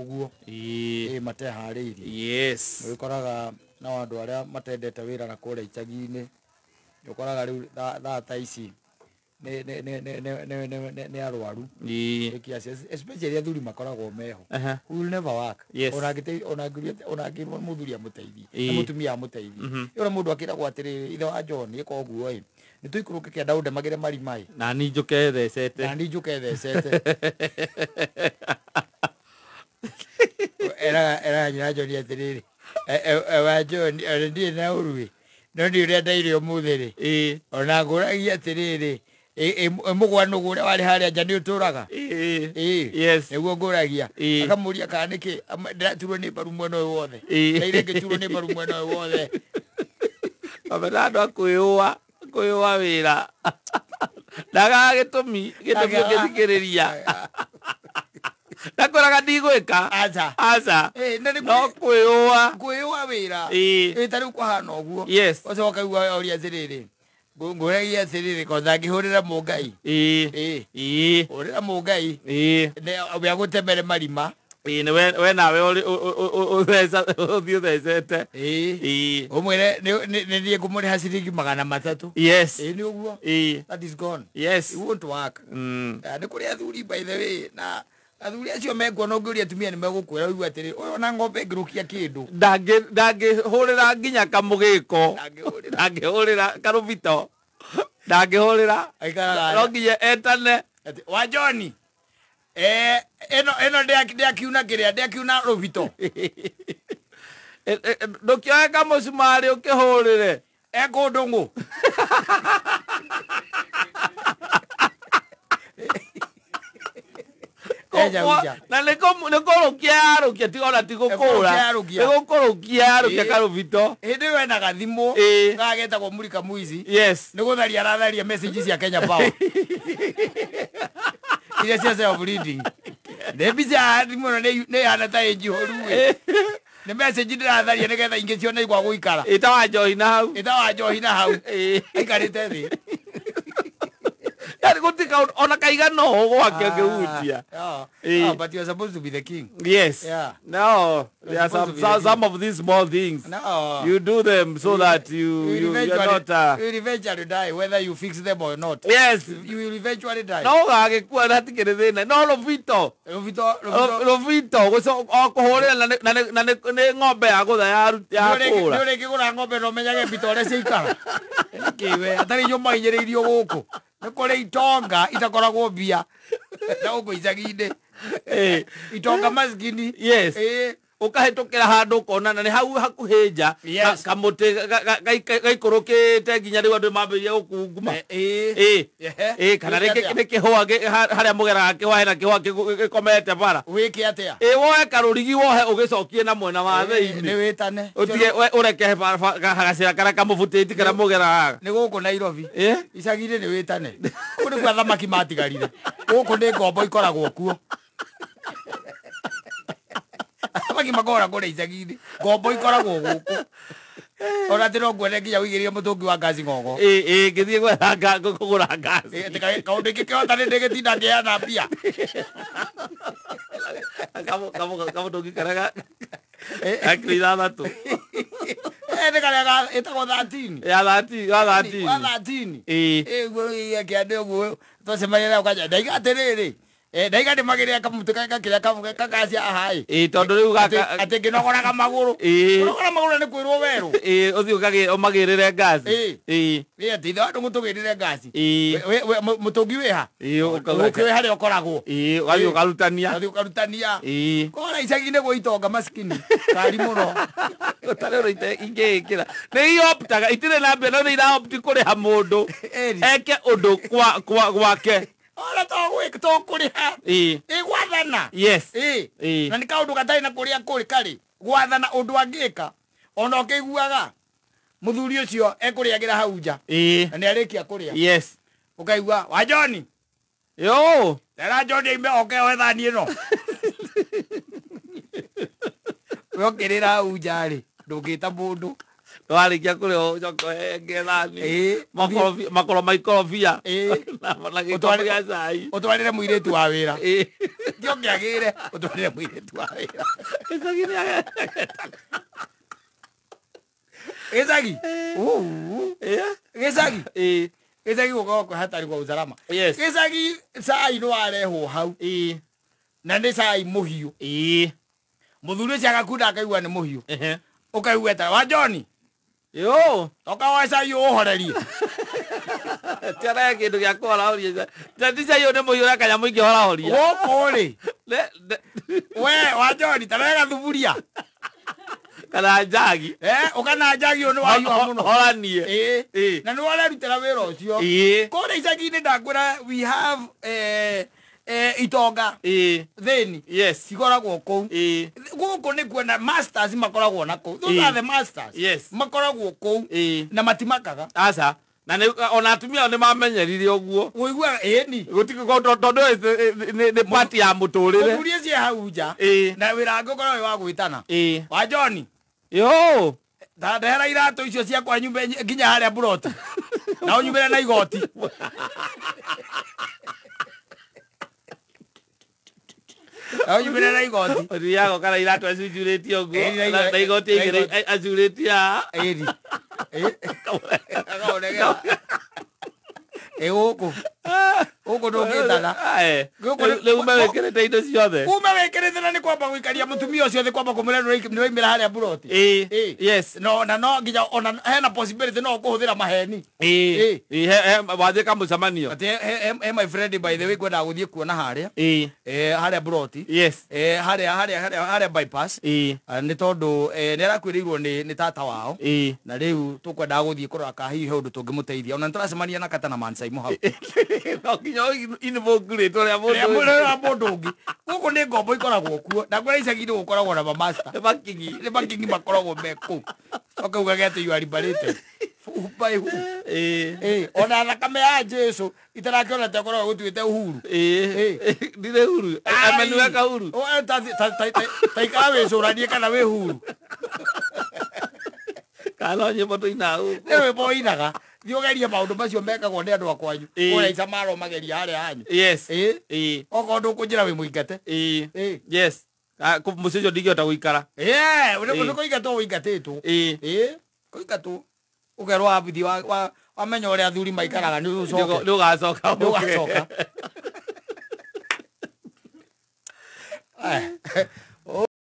Ũguo. Ĩĩ. Ĩ mateharĩirie. Yes. Ũgĩkoraga nao andũ arĩa matendete wĩra na kũrĩa icagi-inĩ, ũkoraga rĩu thaa ta ici nĩ nĩ nĩ nĩ nĩ nĩ nĩ nĩ nĩ arwaru. Ĩĩ. Ĩkia especially athuri makoragwo meho. Aha. Who will never work. Yes. Ona angĩte ona angĩũria ona angĩrwo mũthuri amũteithie na mũtumia amũteithie. Ĩyo mũndũ akĩragwo atĩrĩrĩ, ithe wa John, ĩka ũguo ĩ, nĩ tũikũrũke kĩanda ũndemagĩre marima ĩ. Na ni njũke thecete. Na ni njũke thecete. Eraga nyina John atĩrĩrĩ, wa John, ona ndirĩ na ũru ĩ, no nĩ ũrĩa ndaire ũmũthĩ rĩ, ona ngũragia atĩrĩrĩ, mũgwa nũgũ ũrĩa warĩ harĩa nja nĩ ũtũraga? Ĩĩ. Ĩĩ. Yes. Nĩguo ngũragia. Ĩĩ. Akamũria kana nĩkĩ ndĩraturwo nĩ mbaru mwena ũyũ wothe. Ĩĩ. Ndaire ngĩturwo nĩ mbaru mwena ũyũ wothe. Kamena andũ a kwĩyũa wĩra. Ndagaga gĩtũmi ũngĩthikĩrĩria. Ndakwĩraga ndigwĩka. Aca. Aca. Ĩĩ, na nĩ No kwĩyũa. Kwĩyũa wĩra. Ĩĩ. Ĩĩ, ta rĩu kwahana ũguo. Yes. Ũcoka ũkaigua oria atĩrĩrĩ, ngũragia atĩrĩrĩ, ko ndangĩhũrĩra mũngai. Ĩĩ. Ĩĩ. Ĩĩ. Hũrĩra mũngai. Ĩĩ. We agũtemere marima. Ĩĩ, nĩ we nawe ũthiĩ ũthecete. Ĩĩ. Ĩĩ. Ũmwĩre nĩ niĩ ngũmũrĩha ciringi 300. Yes. Ĩĩ, nĩ ũguo. Ĩĩ. That is gone. Yes. It won't work. Nĩ kũrĩ athuri, by the way, na athuri acio mekuona ũngĩũria atumia nĩ megũkwĩra ũigue atĩrĩ, ũyũ ona ng'ombe ĩngĩrũkia kĩndũ. Ndangĩhũrĩra nginya kamũgĩko. Ndangĩhũrĩra. Ndangĩhũrĩra karũbito. Ndangĩhũrĩra. Aikaraga No nginya etane. Atĩ, wa John, ĩno ndĩakiuna kĩrĩa, ndĩakiuna rũbito. Ndũkĩoe kamũcumarĩ ũkĩhũrĩre. Ekũndũ ng'ũ. Enja. Na nĩ kũrũkia yarũkia, tiga ona ti gũkũra. Kũrũkia yarũkia. Nĩ gũkũrũkia yarũkia karũbito. Hĩndĩ ĩyo ena gathimũ Ĩĩ. getagwo Mulika Mwizi. Yes. Nĩ gũtharia aratharia message cia Kenya Power iria cia self reading. Nĩ mbica ya thimũ ĩno nĩ ĩhana ta ĩ njihũru ĩ. Nĩ message ndĩratharia nĩgetha ingĩ cione gwa gũikara. Ĩta wa njohi na hau. Ĩta wa njohi na hau. Ĩĩ. Aikarĩte thĩ. Yani gũtirĩ kaũndũ ona kaigana ũũ gwake ũngĩhutia. Ah, ah, but you are supposed to be the king. Yes. Yeah. No, there are supposed to be the some of these small things. No. You do them so that You will you're eventually, not you will eventually die whether you fix them or not. Yes. You will eventually die. No ũgagĩkua na hatikĩrĩ thĩna. No rũbito. Rũbito, rũbito. Rũbito o kũhũrĩra na nĩ ng'ombe ya gũtha ya Nĩ kũra. ũrĩkĩgũra ng'ombe na ũmenyage mbito ũrĩa ciaikara. Nĩkĩ we atarĩ inyuĩ mahinyĩrĩirio gũkũ. Nĩ kũrĩ itonga itakoragwo mbia na gũkũ icagi-inĩ. Ĩĩ. Itonga maskini. Yes. Ĩĩ. Ũkahĩtũkĩra handũ ũkona na nĩ hau hakuhĩ nja, Yes. kamũtĩ gaikũrũkĩte nginya rĩu andũ mambĩrĩria gũkunguma. Ĩĩ. Ĩĩ. Ehe. Ĩĩ, kana Wĩke rĩngĩ atĩa? nĩ kĩhũa harĩa mũgeraga kĩhũa, hena kĩhũa gĩkomete bara. Wĩke atĩa? Ĩĩ, woe karũrigi wohe ũgĩcokie na mwena wa Nĩ thĩinĩ. wĩtane. Ũtige ũreke gacĩra karĩa kamũbutĩti karĩa mũgeraga. Nĩ gũkũ Nairobi. Ĩĩ. Icagi-inĩ nĩ wĩtane. Kũu nĩkuo athamaki matigarire. Gũkũ nĩ ngombo ikoragwo kuo. Athamaki makoragwo kũrĩa icagi-inĩ. Ngombo ikoragwo gũkũ. Ona atĩ no nguone nginya ũigĩrĩire mũtũngi wa ngaci ng'ong'o. Ĩĩ, ĩĩ, ngĩthiĩ gwetha kũgũra ngaci. Ĩ, atĩ kaũndũ ingĩkĩhota nĩ ndĩgĩtinda ngĩheana mbia. Kamũtũngi karĩa ga kiro 6. Ĩ, nĩ karĩa ĩtagwo 13. Ya 30, ya 13. Wa 13. Ĩĩ. Ĩ, guo kĩande ũguo twacemania nayo kanja ndaiga atĩrĩrĩ, ndaiga ndĩmagĩrĩra kamũtĩ gakĩrĩa kagaci haha ĩ. Ĩĩ, tondũ rĩu gaka Atĩ ngĩnogoraga magũrũ. Ĩĩ. Kũnogora magũrũ nĩ kwĩrwo werũ. Ĩĩ, ũthiĩ ũmagĩrĩre ngaci. Ĩĩ. Ĩĩ. Ĩ, atĩ ithe wa ndũng'ũ tũgĩrĩre ngaci. Ĩĩ. Mũtũngi wĩ ha? Ĩĩ, ũkauga Ũkĩ wĩ harĩa ũkoragwo. Ĩĩ, ũgathiĩ ũkarutania. Ũgathiĩ ũkarutania. Ĩĩ. Kora icagi-inĩ gwĩ itonga maskini kari mũno. Gũtarĩ ũndũ ingĩĩkĩra. Nĩ ioptaga, itirĩ na mbia no nĩ iraopti kũrĩha mũndũ Ĩri. eke ũndũ kwa gwake. Ona to gwĩka to kũrĩha. Ĩĩ. Ĩ, gwathana. Yes. Ĩ. Ĩĩ. Na nĩ kaũndũ gatarĩ na kũrĩa kũrĩ karĩ gwathana ũndũ angĩka ona ũkĩiguaga mũthuri ũcio ekũrĩagĩra hau nja. Ĩĩ. Na nĩ arĩkia kũrĩa, Yes. ũkaigua wa John, Yo. tera John aime oke oe thani ĩno. We ũkĩrĩra hau nja rĩ, ndũngĩta mũndũ. Warĩkia kũrĩa ũcoke ũhenge thani. Ĩĩ. Makoro ma ikorobia. Ĩĩ. Na gĩkombe gĩa cai. Ũtwarĩre mũirĩtu wa wĩra. Ĩĩ. Kĩo kĩagĩre ũtwarĩre mũirĩtu wa wĩra. Gĩcagi nĩ Gĩcagi. Uu. Ĩĩ. Gĩcagi. Ĩĩ. Gĩcagi gũkoragwo kwĩ hatari kwa usalama. Yes. Gĩcagi cai nĩ warehwo hau. Ĩĩ. Na nĩ cai mũhiũ. Ĩĩ. Mũthuri ũcio agakunda akaigua nĩ mũhiũ. Ehe. Ũkaigua etara wa John. Yo. Toka woe cai ũyũ ũhorerie. Tiara kĩndũ gĩa kũhorahoria. Ti cai ũyũ nĩ mũhiũ ũrĩa kanyamũ ingĩhorahoria. Gũkũ rĩ. Ne We wa John ta rega thuburia. Kana njagi. Ũkana njagi ũyũ nĩ wahiũha mũno. Horanie. Ĩĩ. Ĩĩ. Na nĩ warerutĩra wĩra ũcio. Ĩĩ. Kũrĩa icagi-inĩ ndakwĩra we have itonga Ĩĩ. thĩni Yes. cikoragwo kũu. Ĩĩ. Gũkũ nĩ kuona masters makoragwo na kũu. Those Ĩĩ. are the masters. Yes. Makoragwo kũu Ĩĩ. na matimakaga. Aca. Na nĩ ona atumia nĩ mamenyerire ũguo. Ũiguaga ĩni. Gũtikũ tondũ nĩ part ya mũtũrĩre. Mũthuri ũcio e hau nja. Ĩĩ. Na wĩra wake ũkoragwo wĩ wa gwĩtana. Ĩĩ. Wa John. Yo. Ta ndehera iratũ icio ciakwa nyumbe nginya harĩa buroti. Na ũnyumĩre na igoti. Na ũnyumĩre na igoti. Ũthiaga ũkara iratũ acunjurĩtie ũguo. Ĩĩ, Na igoti na igĩrĩ igoti. acurĩtie haha. Ĩni. Ĩ. Akaũregera. Ĩ gũkũ. Gũkũ ndũngĩtana. Ae. Gũkũ nĩ- Rĩu ume wĩkĩrĩte indo ciothe. Ume wĩkĩrĩte na nĩ kwamba gũikaria mũtumia ũcio thĩ kwamba kũmwĩra nĩ waimĩra harĩa buroti. Ĩĩ. Ĩĩ. Yes. No na no nginya ona hena possibility no ũkũhũthĩra maheni. Ĩĩ. Ĩĩ. Ĩĩ, he wathiĩ kamũcemanio. Atĩ he my friend by the way ngwendaga gũthiĩ kuona harĩa. Ĩĩ. Harĩa buroti. Yes. Harĩa harĩa harĩa harĩa bypass. Ĩĩ. Nĩ tondũ nĩ arakuĩrĩirwo nĩ tata wao. Ĩĩ. Na rĩu tũkwendaga gũthiĩ kũrora kana hihi he ũndũ tũngĩmũteithia. Ona nĩ tũracemania na Kata na Mansaimo hau. No nginya invoke rĩtwa rĩa Rĩa mũndũ. rĩa mũndũ ũngĩ. Gũkũ nĩ ngombo ikoragwo kuo. Na kũrĩa icagi-inĩ gũkoragwo na mamasta. Nĩ makingi. Nĩ makingi makoragwo me kũu. Ũkaugage atĩ you are liberated. By who? Ĩĩ. Ĩĩ, ona thakame ya Jesu itarakĩona ta ĩkoragwo ĩgũtuĩte uhuru. Ĩĩ. Ndirĩ huru. Ameniweka huru. O, ta ikara wĩcũranie kana wĩ huru. Kana no nyĩmbo tũinaga gũkũ. Nĩ rwĩmbo ũinaga. Thiĩ ũgerie maũndũ macio mekagwo nĩ andũ a kwanyu. Ĩĩ. Kũrĩa icamaro mageria harĩa hanyu. Yes. Ĩĩ. Ĩĩ. Okorwo ndũkũnjĩra wĩ mũingate. Ĩĩ. Ĩĩ. Yes. Mũciĩ ũcio ndingĩhota gũikara. Ĩĩ, Ĩĩ. nĩ kũingatwo ũingatĩtwo. Ĩĩ. Ĩĩ, kũingatwo. Ũkerwo wabithi wamenya ũrĩa athuri maikaraga nĩ ũcoke. Nĩ ũgacoka. Nĩ ũgacoka.